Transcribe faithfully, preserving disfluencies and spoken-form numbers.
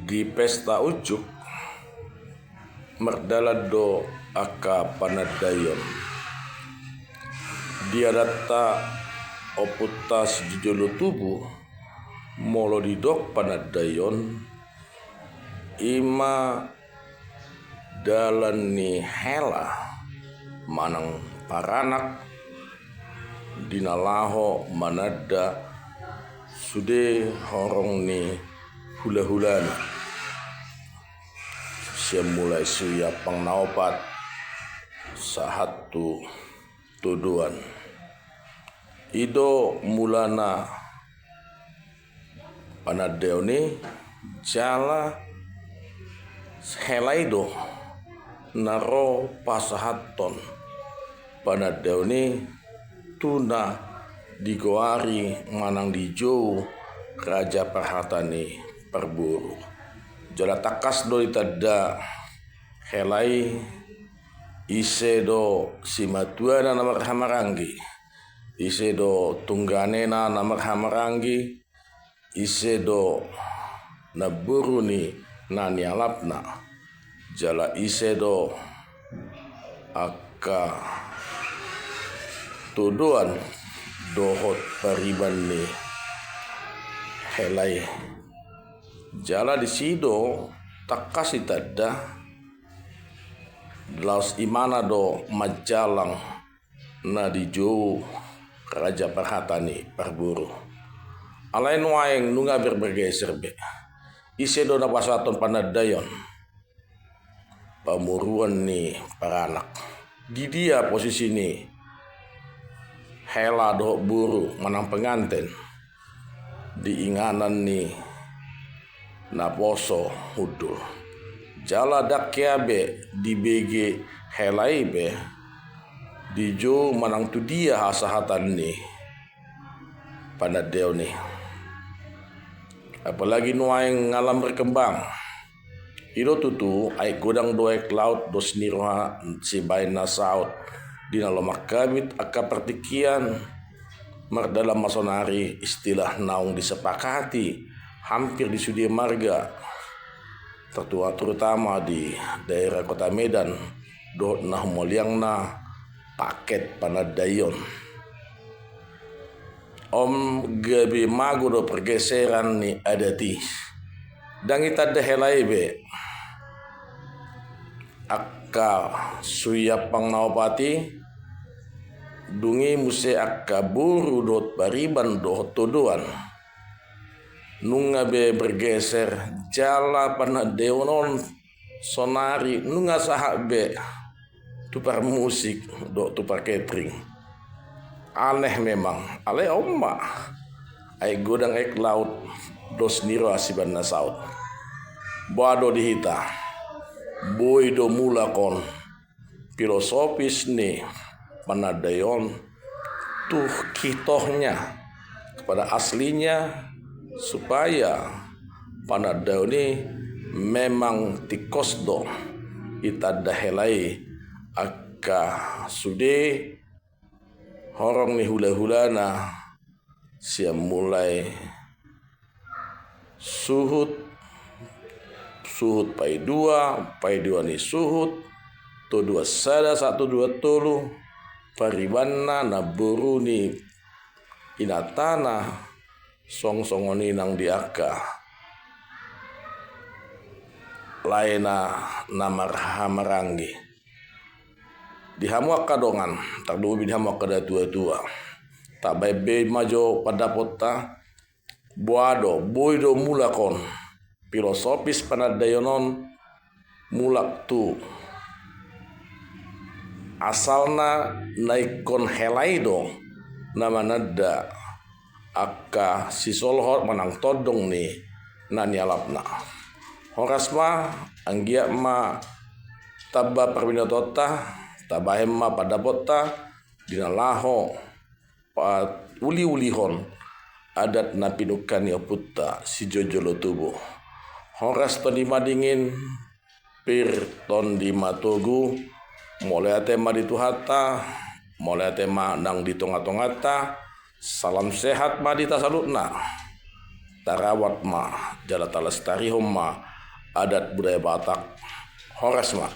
Di pesta unjuk mardalan do angka panandaion. Di adatta ompunta sijojolo tubu, molo didok panandaion, i ma dalan ni hela manang paranak di na laho mananda sude horong ni hulahulana. Sian mulai suhi ampang na opat sahat tu todoan. I do mulana panandaion i, jala hela i do na ro pasahathon panandaion i tu na digoari manang dijou raja parhata ni parboru. Jala tangkas do ditanda hela i, ise do simatuana na marhahamaranggi, ise do tungganena na marhahamaranggi, ise do namboru ni na nialapna, jala ise do angka todoan dohot pariban ni hela i. Jala disi do tangkas ditanda laos imana do manjalang na dijou raja parhata ni parboru. Alai nuaeng nunga ber-, bergeser be. Ise do na pasahathon panandaion? Pamoruon ni paranak. Di dia posisi ni hela dohot boru manang penganten? Di inganan ni naposo hundul. Jala ndang hea be dibege hela i be dijou manang tu dia hasahatan ni panandaion i. Apalagi nuaeng ngalam berkembang. I do tutu, aek godang do aek laut, dos ni roha sibaen na saut. Di na lomak habit angka partingkian, mardalan ma sonari istilah naung disepakati hampir di sude marga, tertua-, terutama di daerah Kota Medan dohot na humaliangna paket panandaion. Om gabe mago do pergeseran ni adat i. Ndang itanda hela i be angka suhi ampang na opat i, dung i muse angka boru dohot pariban dohot todoan. Nunga be bergeser jala panandaion on sonari nunga sahat be tu parmusik dohot tu parketring. Aneh memang, alai on ma. Aek godang aek laut, dos ni roha sibaen na saut. Boha do di hita? Boi do mulak on filosofis ni panandaion tu hitohnya, kepada aslinya, supaya panandaion i memang tingkos do itanda hela i angka sude horong ni hulahulana sian mulai suhut, suhut paidua, paidua ni suhut, todoan sada sahat todoan tolu, paribanna, namboru ni inantana, song songon i nang di angka laena na marhahamaranggi. Di hamu angka dongan, tarlumobi di hamu angka natuatua, tabaen be ma jo pandapotta. Boha do, boi do mulak on, filosofis panandaion on mulak tu asalna, na ingkon hela i do na mananda angka sisolhot manang tondong ni na nialapna. Horas ma, anggiat ma tamba parbinotoanta, tabaen ma pandapotta di na laho pauliulihon adat na pinungka ni ompunta sijojolo tubu. Horas tondi madingin, pir tondi matogu, mauliate ma di Tuhanta, mauliate ma nang di tongatonganta, salam sehat ma di hita saluhutna. Tarawat ma jala talestarihon ma adat budaya Batak. Horas ma.